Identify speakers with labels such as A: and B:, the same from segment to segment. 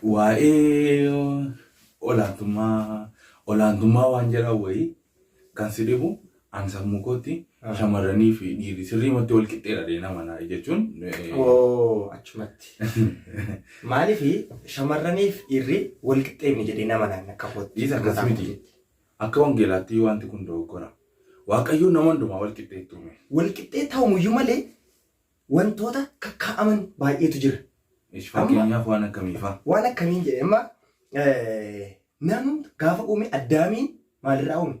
A: Waa'ee olaantummaa olaantummaa waan jedhan wayii kan si dhibu an sammuu kootti shamarranii fi dhiirri sirriimatti wal qixxeedha deena manaa jechuun.
B: Oo achumatti. Maaliif shamarraniif dhiirri wal qixxeemni jedhee nama naan akka kootti.
A: Dhiisa akkas
B: mataa
A: miti.
B: kootiitti.
A: Akka wangeelaatti wanti kun dogoggora. Waaqayyo nama hundumaa wal qixxeetti uume.
B: Wal qixxee ta'uyyuu malee wantoota kakkaa'aman baay'eetu jira.
A: Ish, Fakkeenyaaf waan akkamiifaa?
B: Waan akkamiin jedhe amma namni gaafa uume Addaamiin maalirraa uume?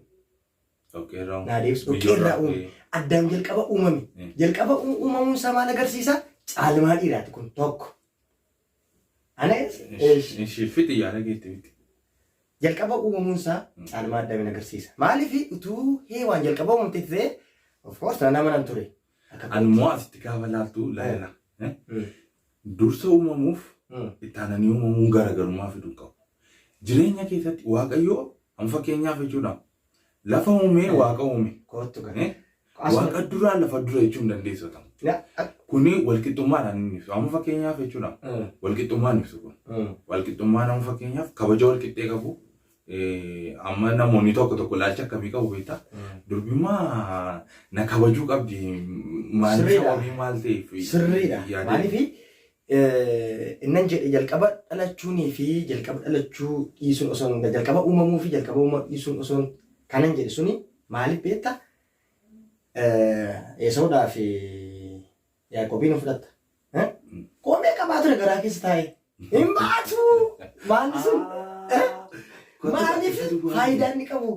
A: Dhoqqeerraa
B: Naa deebisu dhoqqeerraa uume. Addaam jalqaba uumame. Jalqaba uumamuun isaa maal agarsiisa? Caalmaa dhiiraati kun tokko. Ana
A: Ishi fixi yaada keetti miti.
B: Jalqaba uumamuun isaa caalmaa Addaamiin agarsiisa. Maaliif utuu Heewaan jalqaba uumamte ta'e, of course nan amanan ture. Akka
A: Ani immoo asitti gaafa laaltu laala. Dursa uumamuuf itti aananii uumamuun garaagarummaa fiduu qabu. Jireenya keessatti Waaqayyo amma fakkeenyaaf jechuudha. Lafa uumee Waaqa uume.
B: Kottu kana.
A: Waaqa duraa lafa dura jechuu hin dandeessu ta'u. Kuni walqixxummaadhaan inni ibsu. Amma fakkeenyaaf jechuudha. Walqixxummaan ibsu kun. Walqixxummaan amma fakkeenyaaf kabaja walqixxee qabu. Amma namoonni tokko tokko ilaalcha akkamii qabu beektaa? Durbimmaa na kabajuu qabdi. Maaliif sababii maal ta'eef?
B: Sirriidha. Maaliif innan jedhe jalqaba dhalachuunii fi jalqaba dhalachuu dhiisuun osoo hin jalqaba uumamuu fi jalqaba uumamuu dhiisuun osoo kanan jedhe suni maaliif beektaa? Eesawudhaa fi Yaaqoobiin hin fudhatta. Koomee qabaa ture garaa keessa taa'ee. Hin baatu! Maalli sun? Maaliif faayidaa inni qabu?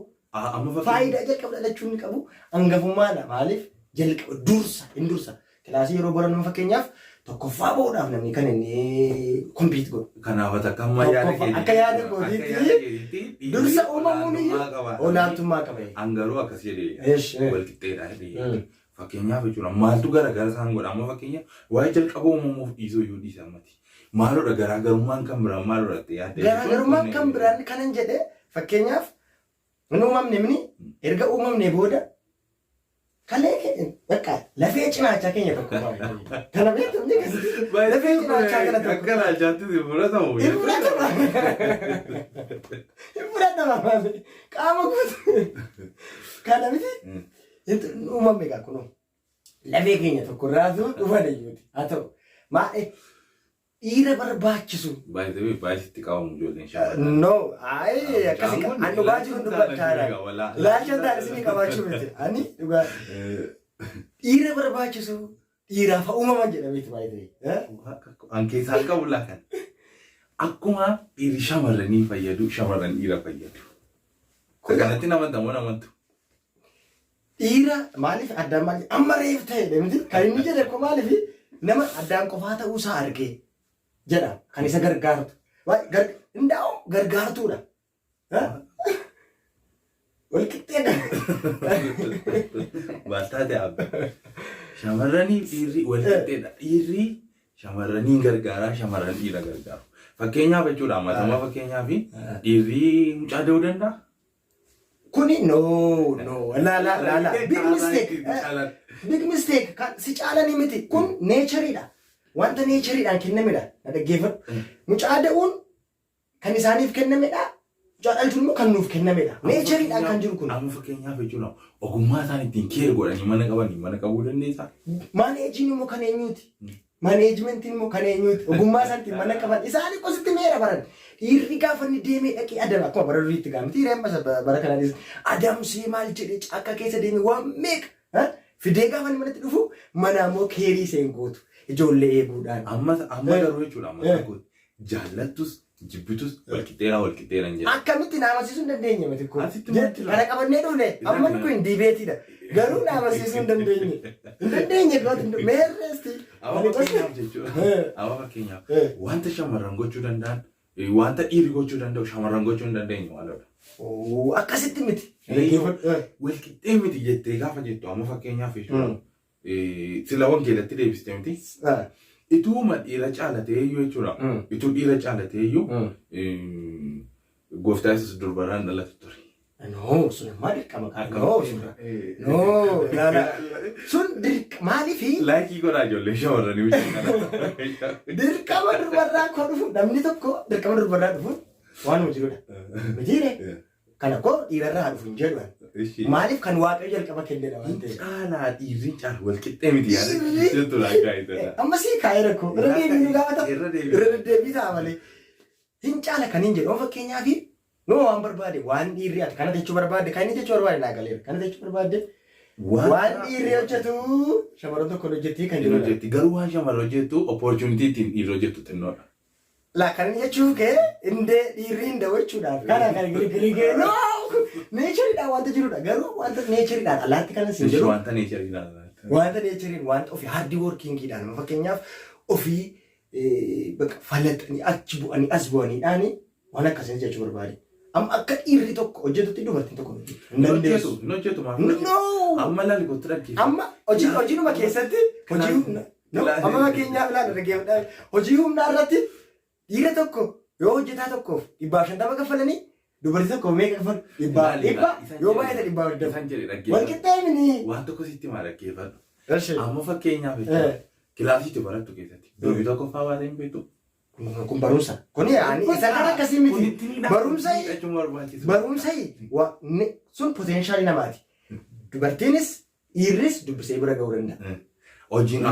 B: Faayidaa jalqaba dhalachuu inni qabu hangafummaadha. Maaliif jalqaba dursa hin dursa. Kilaasii yeroo barannu fakkeenyaaf tokkoffaa bahuudhaaf namni kan inni compete godhu.
A: Kanaaf ati akka amma yaada
B: Tokkoffaa akka yaada kootiitti dursa uumamuun iyyuu olaantummaa qaba.
A: An garuu akkas jedhee wal qixxeedha jedhee. Fakkeenyaaf jechuudha maaltu garagara isaan godha? Amma fakkeenyaaf waa'ee jalqaba uumamuuf dhiisuu iyyuu dhiisa ammati. Maalodha garaagarummaan kan biraan maalodha itti yaadde?
B: Garaagarummaan kan biraan kanan jedhe fakkeenyaaf hin uumamne mini erga uumamne booda kalee keenya bakka lafee cinaachaa keenya tokko baay'ee. Kana beektu ni akkasitti lafee cinaachaa kana tokko.
A: Akka ilaalchaatti hin fudhatamu.
B: Hin fudhatama. Hin fudhatama maali? Qaama guutuu. Kana miti hin uumamne egaa kunoo. Lafee keenya tokko irraatu dhufan iyyuuti. Haa ta'u. Maa dhiira barbaachisu.
A: Baay'ee baay'ee sitti qabamu ijoolleen shamarran.
B: No, ayi akkasi
A: Mucaan kun
B: an dhugaa jiru
A: ilaalcha
B: dubbachaa
A: hin taane
B: jira.
A: walaa.
B: Ilaalcha hin taane isinii qabaachuu miti. Ani dhugaa dhiira barbaachisu dhiiraaf haa uumaman jedhameeti baay'ee.
A: An keessaa hin qabu laa kan. Akkuma dhiirri shamarranii fayyadu shamarran dhiira fayyadu. Kanatti namantu moo namantu?
B: Dhiira maaliif addaan maal amma reef ta'e miti kan inni jedhe ko maaliif nama addaan qofaa ta'uu isaa argee jedha kan isa gargaartu. Indaa'u gargaartuudha. Wal qixxee
A: Maal taate abba? Shamarranii dhiirri wal qixxeedha. Dhiirri shamarranii gargaaraa shamarran dhiira gargaaru. Fakkeenyaaf jechuudha ammatama fakkeenyaaf dhiirri mucaa da'uu danda'a.
B: Kuni no no la la la la big mistake, big mistake. Kan si caalanii miti kun natureiidha. Wanta natureiidhaan kennamedha. Na dhaggeeffadhu. Mucaa da'uun kan isaaniif kennamedha. Mucaa dhalchuun immoo kan nuuf kennamedha. Natureiidhaan kan jiru kun.
A: Amma fakkeenyaaf jechuudha ogummaa isaan ittiin care godhanii mana qabanii mana qabuu dandeessaa.
B: Manageiin immoo kan eenyuuti? Managementiin immoo kan eenyuuti? Ogummaa isaan ittiin mana qaban isaan qositti meera baran. Dhiirri gaafa inni deemee dhaqee adama akkuma bara duriitti gaa miti amma bara kanaanis adamsee maal jedhee caakkaa keessa deemee waan meeqa fidee gaafa inni manatti dhufu mana immoo care isheen gootu ijoollee eeguudhaan.
A: Amma amma garuu jechuudha amma tokko jaallattus jibbitus wal qixxeeraa wal qixxeeran jedha.
B: Akkamitti na amansiisuu hin dandeenye miti kun.
A: Asitti maaltu
B: Kana qabannee dhufne amma inni kun debateiidha. Garuu na amansiisuu hin dandeenye. Hin dandeenye gootu meerreesti.
A: Amma fakkeenyaaf jechuudha. Amma fakkeenyaaf wanta shamarran gochuu danda'an wanta dhiirri gochuu danda'u shamarran gochuu hin dandeenye maalodha?
B: Akkasitti miti.
A: Wal qixxee miti jettee gaafa jettu amma fakkeenyaaf jechuudha. Sila wangeelatti deebiste miti. Ituuma dhiira caalatee iyyuu jechuudha. Ituu dhiira caalatee iyyuu gooftaa Yesuus durbaraan dhalatu ture.
B: No, sun ammaa dirqama qaba. No, sun. No, ilaala. Sun dirqama maaliifi
A: Like godhaa ijoollee shamarranii hojii kana.
B: Dirqama durbarraa koo dhufu, namni tokko dirqama durbarraa dhufuun waanuma jirudha. Mitiire kana koo dhiirarraa dhufu hin jedhu ani. Maaliif kan Waaqayyo jalqaba kennedha waan ta'eef.
A: Caalaa dhiirri caala wal qixxee miti yaada jettu laakkaa isa.
B: Amma sii kaa'ee rakkoo irra deebii nu gaafata.
A: Irra deebii.
B: Irra deddeebii ta'a malee. Hin caala kan hin jedhu. Amma fakkeenyaaf numa waan barbaade, waan dhiirri ati kana jechuu barbaade, kan inni jechuu barbaade naa galeera. Kana jechuu barbaade, waan dhiirri hojjetu shamarran tokko hojjettii kan
A: Hin
B: jedhudha.
A: hojjetti, garuu waan shamarran hojjettu opportunity ittiin dhiirri hojjettu xinnoodha.
B: Laa, kan inni jechuuf kee indee dhiirri hin dawachuudhaaf kana kan girgirii kee no, natureiidhaan wanta jirudha, garuu wanta natureiidhaan alaatti kanas hin jedhu.
A: Wanta nature ilaala.
B: Wanta natureiin, wanta ofii hard workingiidhaan, fakkeenyaaf ofii bakka falaxanii achi bu'anii as bu'aniidhaan waan akkasii jechuu barbaade. Amma akka dhiirri tokko hojjetutti dubartiin tokko hojjetu hin
A: Hin
B: dandeessu.
A: hojjetu, hin hojjetu, maaf hin hojjetu?
B: No!
A: Amma laali, kottu dhaggeeffadhu.
B: Amma hojii hojiinuma keessatti hojii humna, no, amma fakkeenyaaf ilaala, dhaggeeffadhaa, hojii humnaa irratti dhiira tokko yoo hojjetaa tokkoof 150 kaffalanii, dubartii tokkoof meeqa kaffalu? Dhibbaa
A: Ilaali,
B: dhibba
A: isaan
B: yoo
A: jedhe-
B: baay'ate 120.
A: Isaan jedhe
B: Wal
A: dhaggeeffadhu.
B: qixxeemini.
A: Waan tokko sitti maa, dhaggeeffadhu.
B: Eshi.
A: Amma fakkeenyaaf jechuudha. Kilaasiitti barattu keessatti durbi tokkoffaa baatee hin beektu.
B: Kun barumsa. Kuni ani isa kan akkasii miti. Barumsa
A: Jechuun barbaachisu.
B: Barumsa sun potentialii namaati. Dubartiinis dhiirris dubbisee bira ga'uu danda'a.
A: Hojiin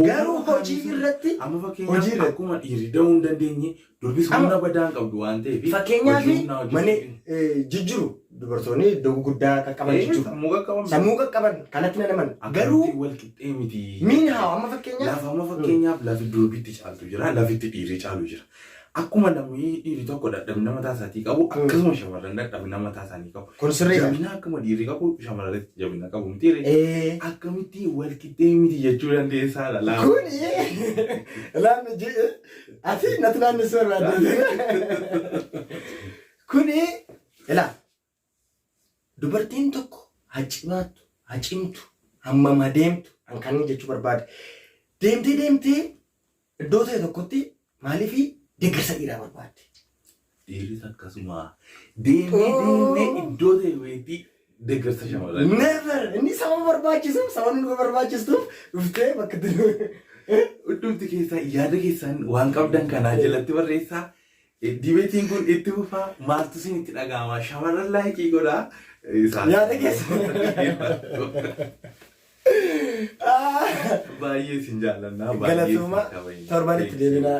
B: Garuu hojii irratti
A: amma
B: hojii
A: fakkeenyaaf
B: irratti
A: akkuma dhiirri da'uu hin dandeenye, durbis humna badaa hin qabdu waan ta'eef
B: fakkeenyaaf
A: hojii humnaa hojii
B: mana jijjiru, dubartoonni iddoo guguddaa qaqqaban jijjiru.
A: Sammuu qaqqaban.
B: Sammuu qaqqaban kanatti nan amana. Garuu
A: Akkamitti wal qixxee miti?
B: Miin haa amma fakkeenyaaf
A: Lafa amma fakkeenyaaf lafi durbitti caaltu jira, lafitti dhiirri caalu jira. Akkuma namni dhiirri tokko dadhabina mataa isaatii qabu, akkasuma shamarran dadhabina mataa isaanii qabu.
B: Kun sirriidha.
A: Jabina akkuma dhiirri qabu shamarranis jabina qabu miti ree?
B: Ee.
A: Akkamitti wal qixxee miti jechuu dandeessaadha laa?
B: Kuni laanni ji'e ati natti naannessuu barbaadde. Kuni ilaa, dubartiin tokko haa cimaattu, haa cimtu, hammam haa deemtu, an kan inni jechuu barbaade. Deemtee deemtee iddoo ta'e tokkotti maaliif deeggarsa dhiiraa barbaadde?
A: Dhiirris akkasuma deemee deemee iddoo ta'e wayiitti deeggarsa shamarranii.
B: Never! Inni sababa barbaachisuuf, sababni nu barbaachistuuf dhuftee bakka itti
A: Hundumti keessaa yaada keessan waan qabdan kanaa jalatti barreessaa. Debateiin kun itti fufaa. Maaltu isin itti dhaga'ama? Shamarran like godhaa.
B: Yaada keessa.
A: Baay'ee isin jaallannaa. Baay'ee isin
B: Galatooma,
A: kabajna.
B: torban itti deebinaa.